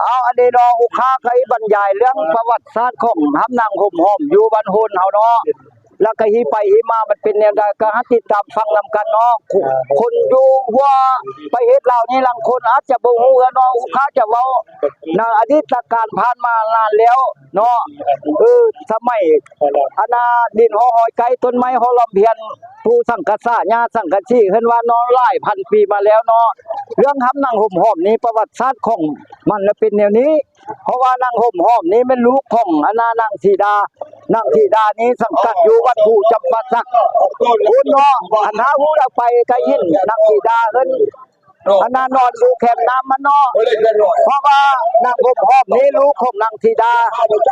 ເອົາ ອັນນີ້ເນາະ ລູກຄ້າກໍບຳລາຍເລື່ອງປະຫວັດສາດຂອງຫຳນັ່ງຫົມຫອມຢູ່ບ້ານໂຮນເຮົາເນາະ ແລ້ວກໍຮີໄປຮີມາມັນເປັນແນວໃດ ກໍໃຫ້ຕິດຕາມຟັງນຳກັນເນາະ. ຄົນຢູ່ຫົວປະເທດລາວນີ້ລາງຄົນອາດຈະບໍ່ຮູ້ເນາະ ລູກຄ້າຈະເວົ້າໃນອະດີດການຜ່ານມານານແລ້ວເນາະ ເອີ ສະໄໝ ອັນນ່າ ດິນຫໍ່ຫອຍໄກ່ ຕົ້ນໄມ້ຫໍ່ລ້ອມພຽນ ພູສັງກະສາ ຫຍ້າສັງກະສີ ເອີ້ນວ່າເນາະ ຫຼາຍພັນປີມາແລ້ວເນາະ. ເລື່ອງຫຳນັ່ງຫົມຫອມນີ້ ປະຫວັດສາດຂອງມັນລະເປັນແນວນີ້ ເພາະວ່ານາງຫົມຫອມນີ້ແມ່ນລູກຂອງອັນນ່ານາງສີດາ ນາງສີດານີ້ສັງກັດຢູ່ວັດພູຈຳປາສັກພຸ້ນເນາະ. ຄັນຖ້າຮູ້ແລ້ວໄປກໍເຫັນນາງສີດາເອີ້ນ ອັນນັ້ນນອນຢູ່ແຄມນ້ຳມັນເນາະ ເພາະວ່ານາງຫົມຫອມນີ້ລູກຂອງນາງສີດາ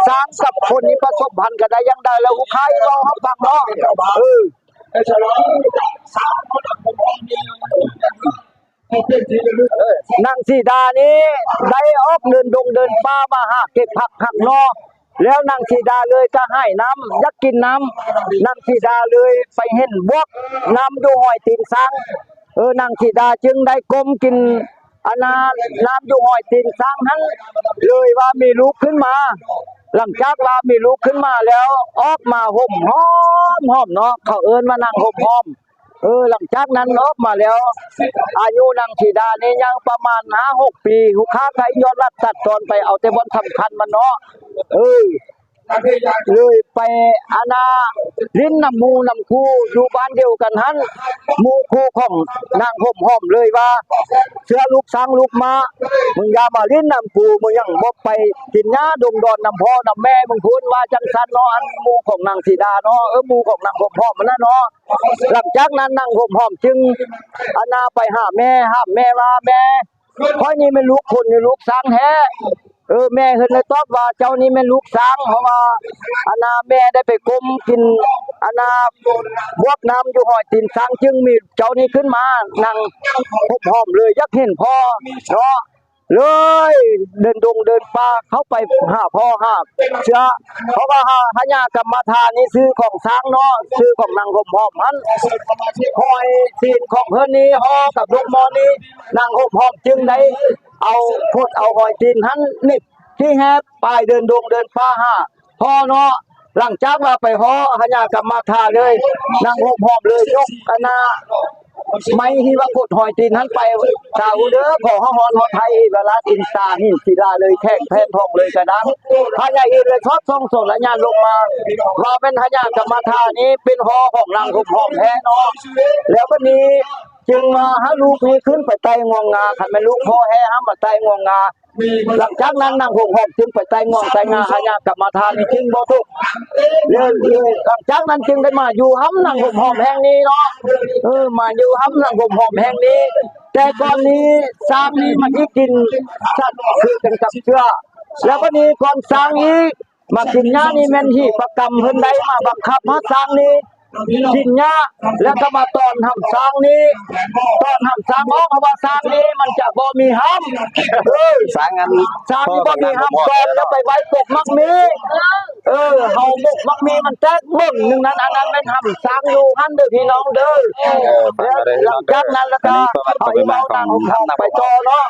ສ້າງກັບຄົນນີ້ປະສົມພັນກັນໄດ້ຢ່າງໃດ ແລ້ວລູກຄ້າເວົ້າໃຫ້ຟັງເນາະ. ເອີ ນາງສີດານີ້ໄດ້ອອກເດີນດົງເດີນປ່າມາຫາເກັບຜັກຫັກໜໍ່ ແລ້ວນາງສີດາເລີຍກະຫາຍນ້ຳ ຢາກກິນນ້ຳ ນາງສີດາເລີຍໄປເຫັນບວກນ້ຳຢູ່ຮອຍຕີນຊ້າງ ເອີ ນາງສີດາຈຶ່ງໄດ້ກົ້ມກິນອັນນ່ານ້ຳຢູ່ຮອຍຕີນຊ້າງຫັ້ນ ເລີຍວ່າມີລູກຂຶ້ນມາ. ຫຼັງຈາກວ່າມີລູກຂຶ້ນມາແລ້ວ ອອກມາຫົມຫອມ ຫອມເນາະ ເຂົາເອີ້ນວ່ານາງຫົມຫອມ. ເອີ ຫຼັງຈາກນັ້ນອອກມາແລ້ວ ອາຍຸນາງສີດານີ້ຍັງປະມານຫ້າຫົກປີ ລູກຄ້າໄດ້ຍ້ອນລັດຕັດຕອນໄປເອົາແຕ່ບ່ອນສຳຄັນມັນເນາະ. ເອີ ເລີຍໄປອັນນ່າຫຼິ້ນນຳໝູ່ນຳຄູ່ຢູ່ບ້ານດຽວກັນຫັ້ນ ໝູ່ຄູ່ຂອງນາງຫົມຫອມເລີຍວ່າ ເຊື່ອລູກຊ້າງລູກມ້າ ມຶງຢ່າມາຫຼິ້ນນຳກູ ມຶງຍັງບໍ່ໄປກິນຫຍ້າດົງດອນນຳພໍ່ນຳແມ່ມຶງພຸ້ນ ວ່າຈັ່ງຊັ້ນເນາະ ອັນໝູ່ຂອງນາງສີດາເນາະ ເອີ ໝູ່ຂອງນາງຫົມຫອມຫັ້ນນະເນາະ. ຫຼັງຈາກນັ້ນນາງຫົມຫອມຈຶ່ງອັນນ່າໄປຫາແມ່ ຫາແມ່ວ່າ ແມ່ ຂ້ອຍນີ້ແມ່ນລູກຄົນ ຫຼືລູກຊ້າງແທ້? ເອີ ແມ່ເພິ່ນໄດ້ຕອບວ່າ ເຈົ້ານີ້ແມ່ນລູກຊ້າງ ເພາະວ່າອັນນ່າແມ່ໄດ້ໄປກົ້ມກິນອັນນ່າບວກນ້ຳຢູ່ຮອຍຕີນຊ້າງ ຈຶ່ງມີເຈົ້ານີ້ຂຶ້ນມານັ່ງຫົມຫອມເລີຍ ຢາກເຫັນພໍ່ເນາະ ເລີຍເດີນດົງເດີນປ່າເຂົ້າໄປຫາພໍ່ຫາເຊື້ອ ເພາະວ່າພະຍາກຳມະທານີ້ຊື່ຂອງຊ້າງເນາະ ຊື່ຂອງນາງຫົມຫອມຫັ້ນ ຮອຍຕີນຂອງເພິ່ນນີ້ຫໍ່ກັບລູກໝໍນີ້ ນາງຫົມຫອມຈຶ່ງໄດ້ເອົາຂົດເອົາຮອຍຕີນຫັ້ນ ເນັບທີ່ແຮບປາຍເດີນດົງເດີນປ່າຫາ ພໍເນາະ. ຫຼັງຈາກວ່າໄປຮອດພະຍາກຳມະທາເລີຍ ນາງຫົມຫອມເລີຍຍົກອັນນ່າໄມ້ທີ່ວ່າຂົດຮອຍຕີນຫັ້ນໄປ ຊາວເດີ ຂໍຮອດຮອດໄທ ເອວະລາດ ອິນຕາ ຫີນ ສີລາເລີຍ ແຂງ ແຜ່ນທອງເລີຍ ກະດາງ ພະຍາອິນເລີຍສອດສ່ອງສອນລະຍານລົງມາ ວ່າແມ່ນພະຍາກຳມະທານີ້ເປັນຫໍ່ຂອງນາງຫົມຫອມແທ້ເນາະ. ແລ້ວບັດນີ້ຈຶ່ງວ່າໃຫ້ລູກນີ້ຂຶ້ນໄປໄຕ່ງວງງາ ຄັນແມ່ນລູກພໍ່ແທ້ຫ້າມມາໄຕ່ງວງງາ ຫຼັງຈາກນັ້ນນາງຫົມຫອມຈຶ່ງໄປໄຕ່ງວງໄຕ່ງາ ພະຍາກຳມະທານີ້ຈຶ່ງບໍ່ທຸກ ແລ້ວ ແລ້ວຫຼັງຈາກນັ້ນຈຶ່ງໄດ້ມາຢູ່ຮ່ຳນາງຫົມຫອມແຫ່ງນີ້ເນາະ ເອີ ມາຢູ່ຮ່ຳນາງຫົມຫອມແຫ່ງນີ້. ແຕ່ກ່ອນນີ້ຊ້າງນີ້ມັນຊິກິນສັດຄືກັນກັບເສືອ ແລ້ວບັດນີ້ກ່ອນຊ້າງນີ້ ມາກິນຫຍ້ານີ້ແມ່ນຫີປະກຳເພິ່ນໄດ້ມາບັງຄັບໃຫ້ຊ້າງນີ້ກິນຫຍ້າ ແລ້ວກໍມາຕອນຫຳຊ້າງນີ້ ຕອນຫຳຊ້າງອອກ ເພາະວ່າຊ້າງນີ້ມັນຈະບໍ່ມີຫຳ ເອີ ຊ້າງອັນ ຊ້າງນີ້ບໍ່ມີຫຳ ຕອນແລ້ວໄປໄວ້ກົກໝາກມີ້ ເອີ ເຮົາກົກໝາກມີ້ມັນແຕກເບິ່ງໜຶ່ງນັ້ນ ອັນນັ້ນແມ່ນຫຳຊ້າງຢູ່ຫັ້ນເດີພີ່ນ້ອງເດີ. ເອີ ແລ້ວຫຼັງຈາກນັ້ນແລ້ວກໍເຮົາເວົ້ານາງຫົມຫອມໄປຕໍ່ເນາະ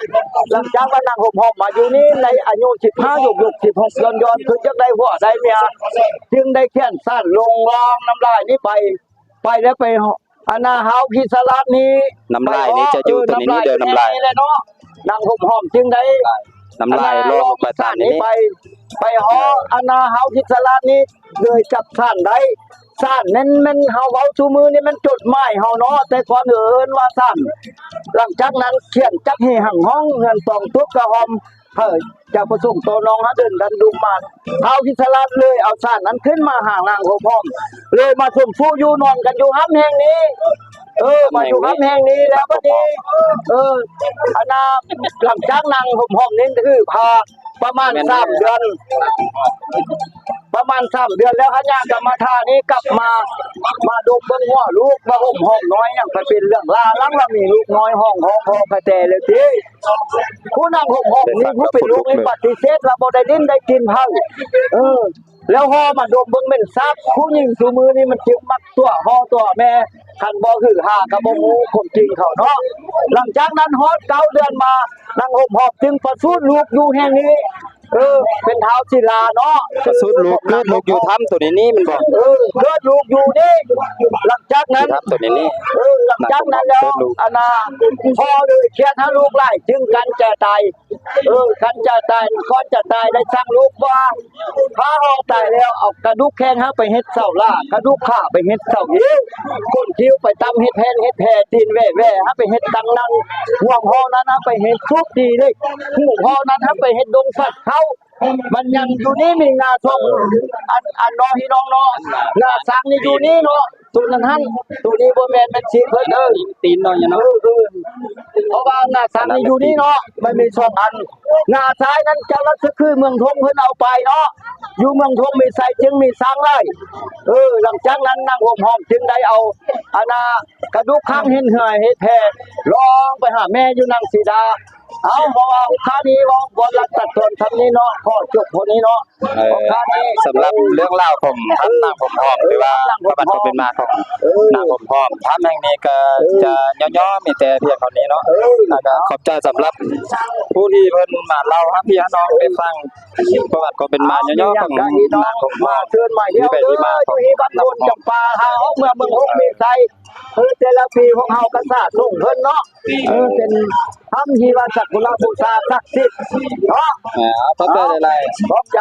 ຫຼັງຈາກວ່ານາງຫົມຫອມມາຢູ່ນີ້ໃນອາຍຸສິບຫ້າ ຍົກໆ ສິບຫົກ ຍ້ອນໆ ຄືຈະໄດ້ຜົວໄດ້ເມຍ ຈຶ່ງໄດ້ຂຽນສານລົງລ່າງນ້ຳລາຍນີ້ໄປ ໄປແລ້ວໄປອັນນ່າຮາວພິສະລາດນີ້ ນ້ຳລາຍນີ້ຈະຢູ່ຕົວນີ້ເດີ ນ້ຳລາຍນີ້ແຫຼະເນາະ ນາງຫົມຫອມຈຶ່ງໄດ້ ນ້ຳລາຍລ່ອງລົງໄປຕາມນີ້ ໄປ ໄປຮອດອັນນ່າຮາວພິສະລາດນີ້ ເລີຍຈັບສານໄດ້. ສານນັ້ນແມ່ນເຮົາເວົ້າຊຸມື້ນີ້ແມ່ນຈົດໝາຍເຮົາເນາະ ແຕ່ກ່ອນເອີ້ນວ່າສານ. ຫຼັງຈາກນັ້ນຂຽນຈັກເຮຫັງຫ້ອງ ເຮືອນຕອງຕຸດກະຫອມ ເອີ ຈະປະສົງຕໍ່ນ້ອງຫາເດີນດັນດຸມມາ ທ້າວພິສະລາດເລີຍເອົາສານນັ້ນຂຶ້ນມາຫານາງຫົມຫອມ ເລີຍມາສົມຄູ່ຢູ່ນອນກັນຢູ່ຫຳແຫ່ງນີ້ ເອີ ມາຢູ່ຫຳແຫ່ງນີ້ ແລ້ວບັດນີ້ ເອີ ອັນນ່າ ຫຼັງຈາກນາງຫົມຫອມນີ້ຖືພາປະມານສາມເດືອນ ປະມານສາມເດືອນແລ້ວ ພະຍາກຳມະທານີ້ກັບມາ ມາດົມເບິ່ງຫົວລູກວ່າຫົມຫອມນ້ອຍຫຍັງ ໄປເປັນເລື່ອງລາວ ຫຼັງວ່າມີລູກນ້ອຍຮ້ອງຮ້ອງຮ້ອງກະແຕແລ້ວຕິ ຜູ້ນາງຫົມຫອມນີ້ ຜູ້ເປັນລູກນີ້ປະຕິເສດວ່າບໍ່ໄດ້ຫຼິ້ນໄດ້ກິນໃຜ ເອີ ແລ້ວຫໍ່ມາດົມເບິ່ງເໝັນສາບ. ຜູ້ຍິງຊຸມື້ນີ້ມັນຈຶ່ງມັກຕົວະພໍ່ຕົວະແມ່ ຄັນບໍ່ຫືຫາກໍບໍ່ຮູ້ຄວາມຈິງເຂົາເນາະ. ຫຼັງຈາກນັ້ນຮອດເກົ້າເດືອນມາ ນາງຫົມຫອມຈຶ່ງປະສູດລູກຢູ່ແຫ່ງນີ້ ເອີ ເປັນທ້າວສີລາເນາະ ປະສູດລູກ ເກີດລູກຢູ່ຖ້ຳໂຕນີ້ນີ້ແມ່ນບໍ່? ເອີ ເກີດລູກຢູ່ນີ້. ຫຼັງຈາກນັ້ນ ຖ້ຳໂຕນີ້ນີ້ ເອີ ຫຼັງຈາກນັ້ນແລ້ວ ອັນນ່າ ພໍ່ເລີຍຄຽດຫາລູກຫຼາຍ ຈຶ່ງກັ້ນໃຈຕາຍ. ເອີ ກັນຈະຕາຍ ກ່ອນຈະຕາຍໄດ້ສັ່ງລູກວ່າ ຖ້າເຮົາຕາຍແລ້ວ ເອົາກະດູກແຂ້ງເຮົາໄປເຮັດເສົາຫຼ້າ ກະດູກຂາໄປເຮັດເສົາເອວ ກົ້ນຄິ້ວໄປຕຳເຮັດແຜ່ນເຮັດແພ ຕີນແຫວ່ໆ ເຮົາໄປເຮັດຕັ່ງນັ່ງ ຫ່ວງຫໍ່ນັ້ນເຮົາໄປເຮັດສູບຕີເຫຼັກ ຫູຫໍ່ນັ້ນເຮົາໄປເຮັດດົງສັດເຂົ້າ. ມັນຍັງຢູ່ນີ້ມີງາສອງ ອັນ ອັນເນາະ ພີ່ນ້ອງເນາະ ງາຊ້າງນີ້ຢູ່ນີ້ເນາະ. ໂຕນັ້ນຫັ້ນ ໂຕນີ້ບໍ່ແມ່ນ ແມ່ນຊີ້ນເພິ່ນເດີ ຕີນເນາະ ເນາະ ເອີ ເອີ ເພາະວ່າງາຊ້າງນີ້ຢູ່ນີ້ເນາະ ມັນມີສອງອັນ. ງາຊ້າຍນັ້ນເຈົ້າລາຊະຄືເມືອງທົງເພິ່ນເອົາໄປເນາະ ຢູ່ເມືອງທົງມີໄຊຈຶ່ງມີຊ້າງຫຼາຍ. ເອີ ຫຼັງຈາກນັ້ນນາງຫົມຫອມຈຶ່ງໄດ້ເອົາ ອັນນ່າ ກະດູກຂ້າງເຮັດເຮືອເຮັດແພລ່ອງໄປຫາແມ່ຢູ່ນາງສີດາ. ເອົາ ເພາະວ່າໂອກາດນີ້ເວົ້າບໍ່ລັດຕັດຕອນສ່ຳນີ້ເນາະ ຂໍຈົບເທົ່ານີ້ເນາະ. ເອີ ສຳລັບເລື່ອງລາວຂອງທ່ານນາງຫົມຫອມ ຫຼືວ່າປະຫວັດຄວາມເປັນມາຂອງ ເອີ ນາງຫົມຫອມ ຖ້ຳແຫ່ງນີ້ກໍ ເອີ ຈະຫຍໍ້ໆ ມີແຕ່ພຽງເທົ່ານີ້ເນາະ. ເອີ ແລ້ວກໍຂອບໃຈສຳລັບຜູ້ທີ່ເພິ່ນມາເລົ່າໃຫ້ພີ່ໃຫ້ນ້ອງໄດ້ຟັງ ປະຫວັດຄວາມເປັນມາຫຍໍ້ໆ ຂອງນາງຫົມຫອມ ທີ່ໄປທີ່ມາຂອງ ຢູ່ທີ່ບ້ານໂພນຈຳປາ ຫາອອກເມືອງຫົກມີໄຊ. ເອີ ແຕ່ລະປີພວກເຮົາກໍສະສົມເພິ່ນເນາະ ເອີ ເປັນຖ້ຳທີ່ວ່າສັກຄຸລະບູຊາສັກສິດເນາະ. ເອີ ຂອບໃຈຫຼາຍໆ ຂອບໃຈ.